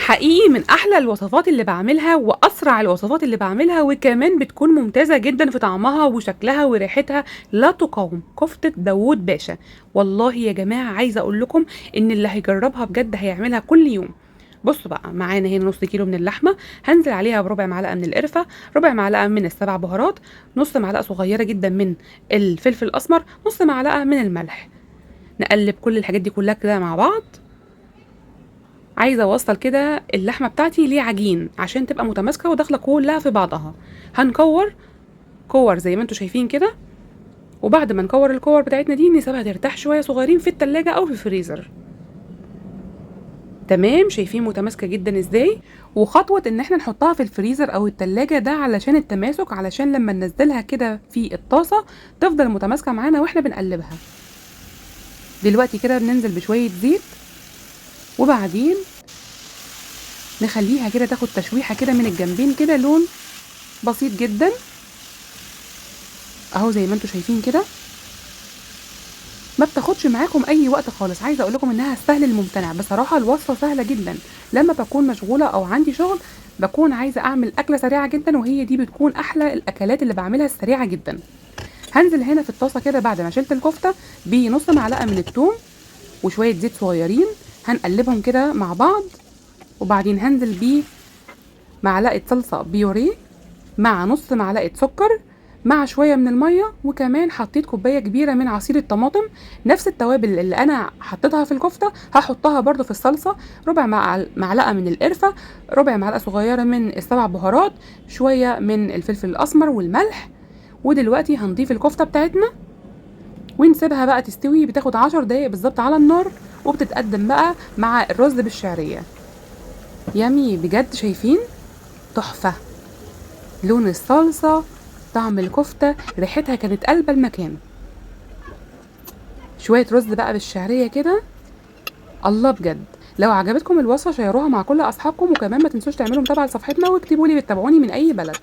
حقيقي من احلى الوصفات اللي بعملها واسرع الوصفات اللي بعملها، وكمان بتكون ممتازة جدا في طعمها وشكلها وريحتها لا تقاوم. كفته داوود باشا، والله يا جماعة عايزه اقول لكم ان اللي هيجربها بجد هيعملها كل يوم. بصوا بقى، معانا هنا نص كيلو من اللحمة، هنزل عليها بربع معلقه من القرفه، ربع معلقه من السبع بهارات، نص معلقه صغيرة جدا من الفلفل الاسمر، نص معلقه من الملح. نقلب كل الحاجات دي كلها كده مع بعض. عايزه اوصل كده اللحمة بتاعتي لعجين عشان تبقى متماسكة وداخله كلها في بعضها. هنكور كور زي ما انتم شايفين كده، وبعد ما نكور الكور بتاعتنا دي نسيبها ترتاح شوية صغيرين في التلاجة او في الفريزر. تمام، شايفين متماسكة جدا ازاي؟ وخطوه ان احنا نحطها في الفريزر او التلاجة ده علشان التماسك، علشان لما ننزلها كده في الطاسه تفضل متماسكة معانا واحنا بنقلبها. دلوقتي كده بننزل بشوية زيت، وبعدين نخليها كده تاخد تشويحه كده من الجنبين كده، لون بسيط جدا اهو زي ما انتم شايفين كده. ما بتاخدش معاكم اي وقت خالص. عايزه اقول لكم انها سهل الممتنع بصراحة، الوصفة سهلة جدا. لما بكون مشغولة او عندي شغل بكون عايزه اعمل اكله سريعة جدا، وهي دي بتكون احلى الاكلات اللي بعملها السريعة جدا. هنزل هنا في الطاسه كده بعد ما شلت الكفتة بنص معلقه من الثوم وشوية زيت صغيرين، هنقلبهم كده مع بعض. وبعدين هنزل بيه معلقه صلصه بيوريه مع نص معلقه سكر مع شوية من المية، وكمان حطيت كوباية كبيرة من عصير الطماطم. نفس التوابل اللي انا حطيتها في الكفتة هحطها برده في الصلصه، ربع معلقه من القرفه، ربع معلقه صغيرة من السبع بهارات، شوية من الفلفل الاسمر والملح. ودلوقتي هنضيف الكفتة بتاعتنا ونسيبها بقى تستوي، بتاخد 10 دقايق بالظبط على النار، وبتتقدم بقى مع الرز بالشعريه. يامي بجد، شايفين تحفة، لون الصلصه، طعم الكفتة، ريحتها كانت قلبه المكان. شوية رز بقى بالشعريه كده، الله بجد. لو عجبتكم الوصفة شيروها مع كل اصحابكم، وكمان ما تنسوش تعملوا متابعه لصفحتنا واكتبوا لي بتتابعوني من اي بلد.